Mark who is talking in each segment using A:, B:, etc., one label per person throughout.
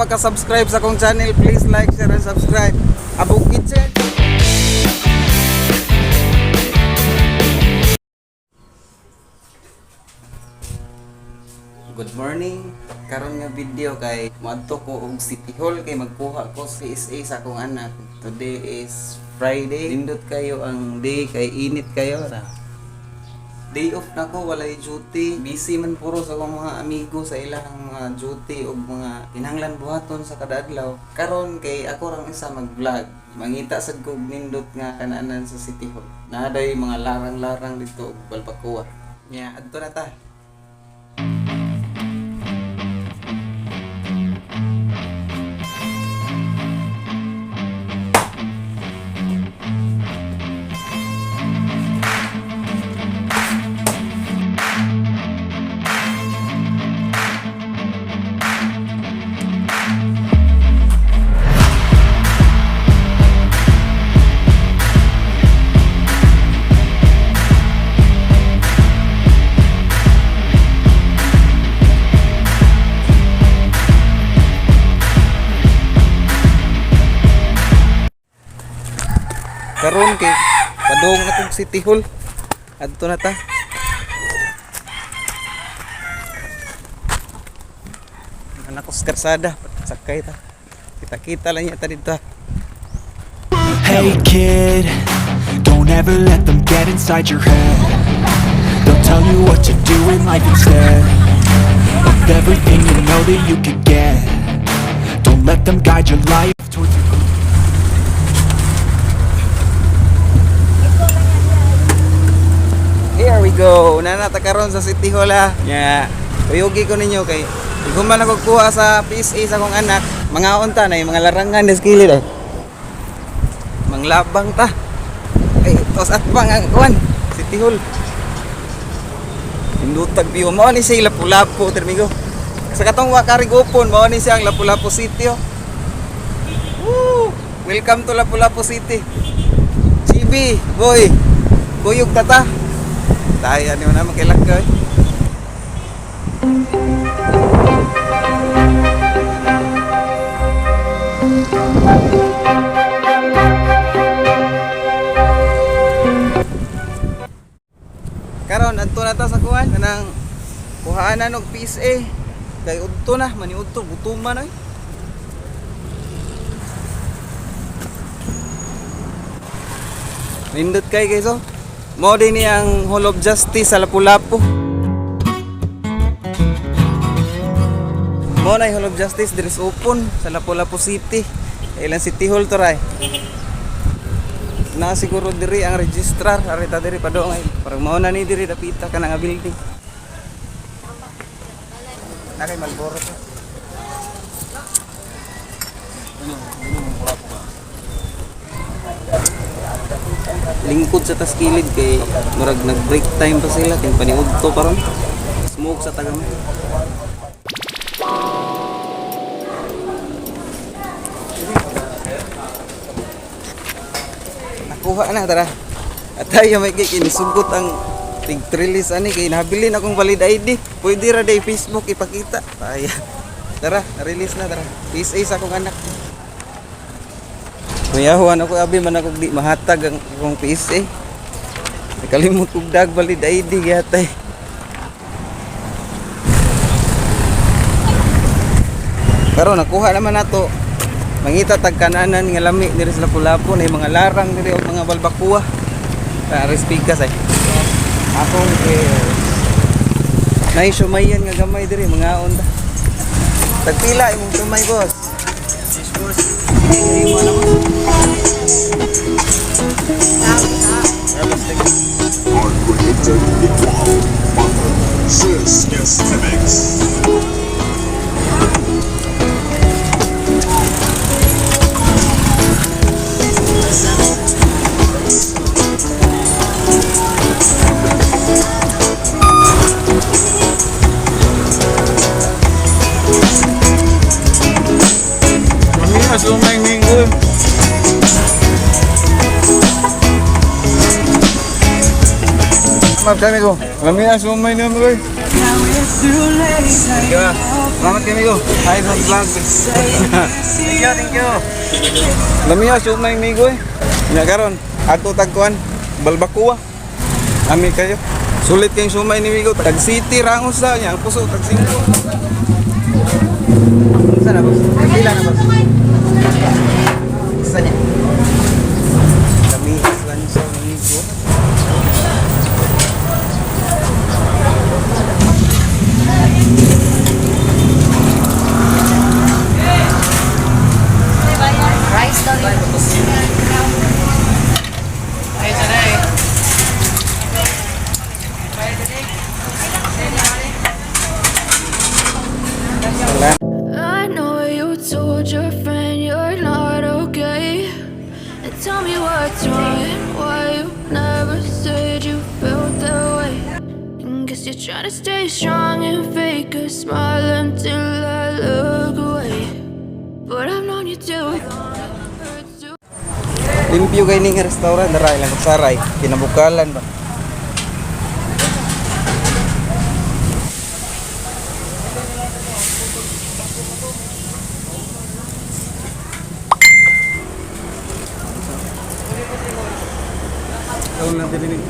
A: pa ka-subscribe sa akong channel, please like, share, and subscribe. Abog Kitchen! Good morning. Karon nga video kay moadto ko og City Hall kay magkuha ko sa PSA sa akong anak. Today is Friday. Nindot kayo ang day kay init kayo ra. Day off na ko, walay duty. Busy man puro sa akong mga amigo sa ilang mga duty ug mga kinahanglan buhaton sa kada adlaw. Karon kay ako rang isa mag-vlog. Mangita sad ko og nindot nga kananan sa City Hall. Naa day mga larang-larang dito ug balbacoa. Nya adto na ta. Karon kay padung na kog City Hall. Adto na ta. Anak ko sa karsada, sakay ta. Kita-kita lang niya ta dito.
B: Hey kid, don't ever let them get inside your head. They'll tell you what to do in life instead of everything you know that you could get. Don't let them guide your life towards your
A: Here we go. Nanata karon sa City Hall ha. Nya, kuyugi ko ninyo kay human ako kuha sa PSA sa akong anak. Mga unta na yung mga larangan des kilid eh. Manglabang ta. Ay, tos at pang ang kuan. City Hall. Indutag view mao ni siya Lapu-Lapu termigo. Sa katong wa karigupon mao ni siya ang Lapu-Lapu City oh. Woo! Welcome to Lapu-Lapu City. GB, boy. Kuyog tata. Tayo ano na makilak ka eh. Karon adto na ta sa kuan kanang kuhaanan og PSA. Kay udto na, maniudto gutuman oy. Nindot kay guys oh. Mao din ni ang Hall of Justice sa Lapu-Lapu. Mao na yung Hall of Justice diri sa Upon sa Lapu-Lapu City. Ilang City Hall to ray. Na siguro diri ang registrar arita diri padong ay parang mao na ni diri dapita ka nga building. Na kay Malboro to. Lingkod sa tas kilid kay murag nag break time pa sila kin paniudto pa ron. Smoke sa tagamay. Nakuha na tara. At tayo may kay kinisugot ang tig release ani kay nabilin akong valid ID. Pwede ra day Facebook ipakita. Tayo. Tara, na-release na tara. PSA sa akong anak. Mayahuan ako abi man ako di mahatag ang akong PSA. Nakalimot kog dag valid ID gihatay. Pero nakuha naman nato. Mangita tag kananan nga lami diri sa Lapu-Lapu na mga larang diri og mga balbakuwa. Pares pikas ay. Akong eh nay sumayan nga gamay diri mga onda. Tagpila imong sumay, boss. Imo na boss.
C: Mami, sumay minggo. Ma'am, kami ko. Mami, sumay naman ko.
A: Sige ba?
C: Salamat kami ko. Hi sa vlog.
A: Thank you, thank you.
C: Lami siomay migo eh. Nya karon, adto tagkuan Balbacoa. Ami kayo. Sulit kayong siomay ni Migo. Tag City rangos sa niya, ang puso tag 5.
A: Saan na, boss? Pila na, boss? Isa niya.
C: Lami lang sa migo.
D: Rice daw yun.
E: I know you told your friend you're not okay. And tell me what's wrong and why you never said you felt that way. And guess you're trying to stay strong and fake a smile until I look away. But I've known you too long. It hurts to
A: Limpyo kay ning restaurant dara ilang saray kinabukalan ba.
C: Taon lang dilinig.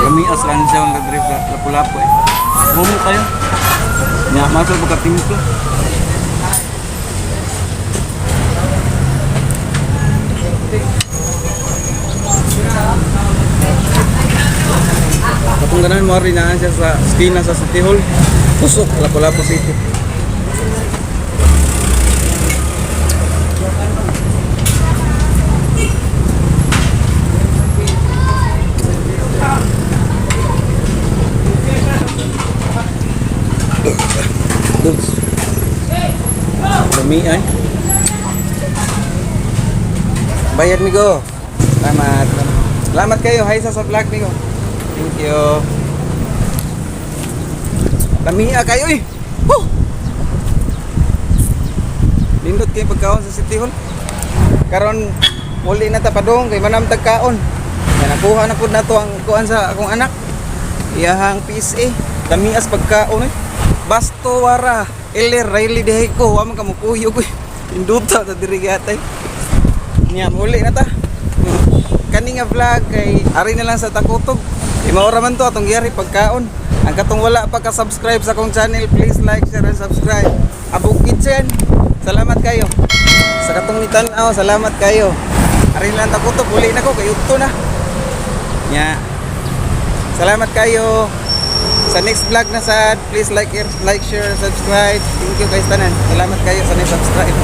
C: Lami as lang siya ang drive lapu-lapu eh. Mumu kayo. Nya masuk buka timpla. Katong ganan mo rin siya sa skina sa City Hall. Kusok, Lapu-Lapu City. Dudes. Lami ay.
A: Bayad migo. Salamat. Salamat kayo. Hi sa vlog migo. Thank you.
C: Lamia kayo eh. Woo! Lindot kayo pagkaon sa City Hall.
A: Karon muli na ta padung kay manam tagkaon. Ya nakuha na pud nato ang kuan sa akong anak. Iyahang PSA.
C: Lamias pagkaon eh.
A: Basto wara. Ilir Riley dihay ko wa man ka mukuyog eh. Induta ta diri gatay. Nya muli na ta. Kani nga vlog kay ari na lang sa Takutog. Imaora man to atong giyari pagkaon. Ang katong wala pa ka-subscribe sa akong channel, please like, share and subscribe. Abog Kitchen. Salamat kayo. Sa katong nitan-aw, salamat kayo. Ari na lang Takutog, uli na ko kay udto na. Nya. Salamat kayo. Sa next vlog na sad, please like, like, share, and subscribe. Thank you guys tanan. Salamat kayo sa next subscribe.